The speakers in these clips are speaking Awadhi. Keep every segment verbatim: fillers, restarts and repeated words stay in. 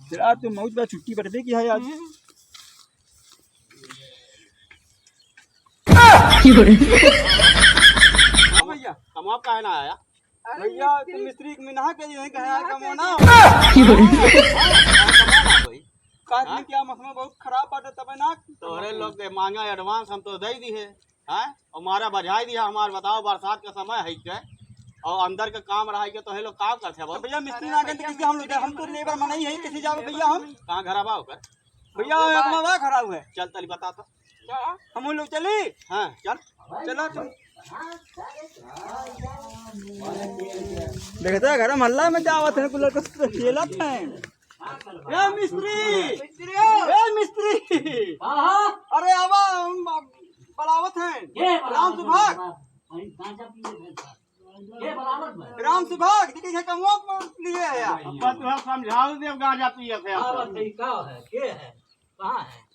तेरा तो मौत बा, छुट्टी बटबे की है आज। हाँ भैया, कमवा काहे ना आया? भैया, तो मिस्त्री के मिनहा के यहीं कहे आए कमवा ना। का दिन क्या मौसम बहुत खराब बाटे तबे ना। तोहरे लोग के मांगा advance हम तो दे दी है। हैं? और मारा बजाई दिया हमार, बताओ, बरसात का समय है के? और अंदर के काम रहा है के, तो हे लोग काम करते हैं, तो भैया, मिस्त्री ना गए तो कैसे हम लोग, हम तो लेबर मनई है, कैसे जावे भैया हम? कहाँ घर आवा ओकर? भैया, एक बार खराब है। चल, तली बता तो। हम लोग चली? हाँ, चल। चलो, चल। देखते हैं, घर मोहल्ला में क्या आवत है, कुलर को खेलत है। ए मिस्त्री! मिस्त्री! ए मिस्त्री! हाँ, हाँ। अरे आवा, हम बलावत हैं। के राम बलावत सुभाग। बा? अरे गांजा पिए थे। के बलावत बा? राम सुभाग, देखिए कमवा लिए है यार। अब तू समझाओ दे, गांजा पिए थे। का बात है, का है? के है? कहाँ है?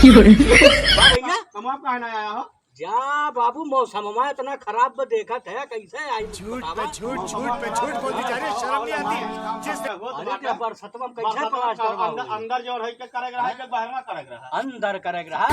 भैया? कमवा काहे ना आया हो? जा बाबू, मौसमवा इतना खराब बा, देखत है, कैसे आई? झूठ पे बतावा। झूठ, झूठ पे झूठ बोलती जा रही है, शर्म नहीं आती? जिस अरे, जब बरसतवा में कैसे बरसतवा प्लास्टर का अंदर, बाबू? अंदर जो है के करे रहा है, के बहरवा करे रहा है? अंदर करे रहा।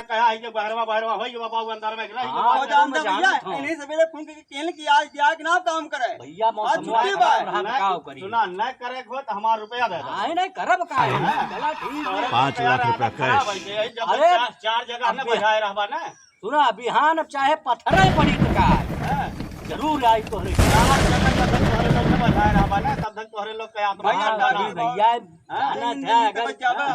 कहा है के बहरवा, बहरवा होई के बाबू अंदर में रही। हाँ, बाबू, तो हम जानत हूँ। इन्हीं सबेरे फोन के केन की आज जाग ना काम करे। भैया, आज मौसम छुट्टी बा। खराब रहा, न, का करी? सुना, न करे हो तो हमार रुपया दे दे। नहीं, नहीं, करब का है? हाँ। चला, ठीक है। पाँच लाख रुपया cash। जब अरे, चार, चार जगह हमने अबे बजाए रहबा ना। सुना, बिहान अब चाहे पत्थर ही पड़ी तो का है? हाँ। जरूर आई तोहरे। चार जगह जब तक तोहरे लोग ने बजाए रहबा ना, तब तक तोहरे लोग के आत्मा हाँ, ठंडा अभी रही। भैया, हाँ? जानत है, अगर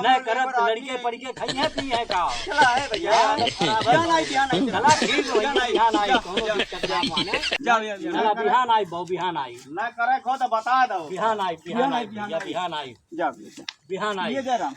न करब तो लड़के पड़के खाई है, पी है का? चला है भैया। हाँ। बिहान आई, बिहान आई। चला ठीक है भैया, बिहान आई, कौनो दिक्कत ना माने। जा भैया, जा। चला बिहान आई, बहु बिहान आई। ना करे खो तो बता दो। बिहान आई, बिहान आई, बिहान आई। बिहान आई। जा भैया, जा। बिहान आई। ये जय राम।